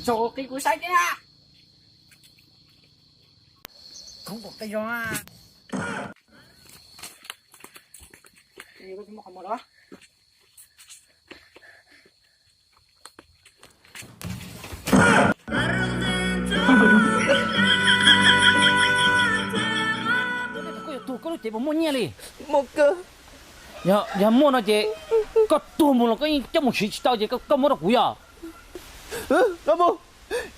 Tso qi kuv saib thiab. Thoob kom qi zoo. Koj tsis muaj qhov muag los? Koj yuav tuag koj lub cev puas muaj nyiaj li? Muaj kawg. Yog, yog muaj no ces koj tuag mus los koj yeej coj mus siv tsis tau ces koj, koj muab rau kuv yog? Los mus,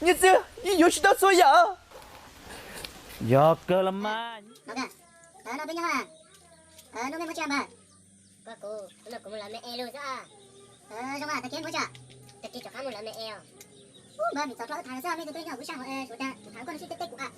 nyiaj txiag yeej yuav tsis tau txhua yam. Yog kawg los mas. Hnub no peb nyob, hnub no peb muab tsis npawg. Koj kuv, hnub no kuv mus lawv me es lug xwb. Zoo mas tag kis muab tsis, tag kis rov qab mus lawv me es os. Ub, npawg, vim txog dlua wb tham xwb, mej tus tij nyog kuv saj hauv es, kuv tsis tham kuv nws sib teb teb kuv a.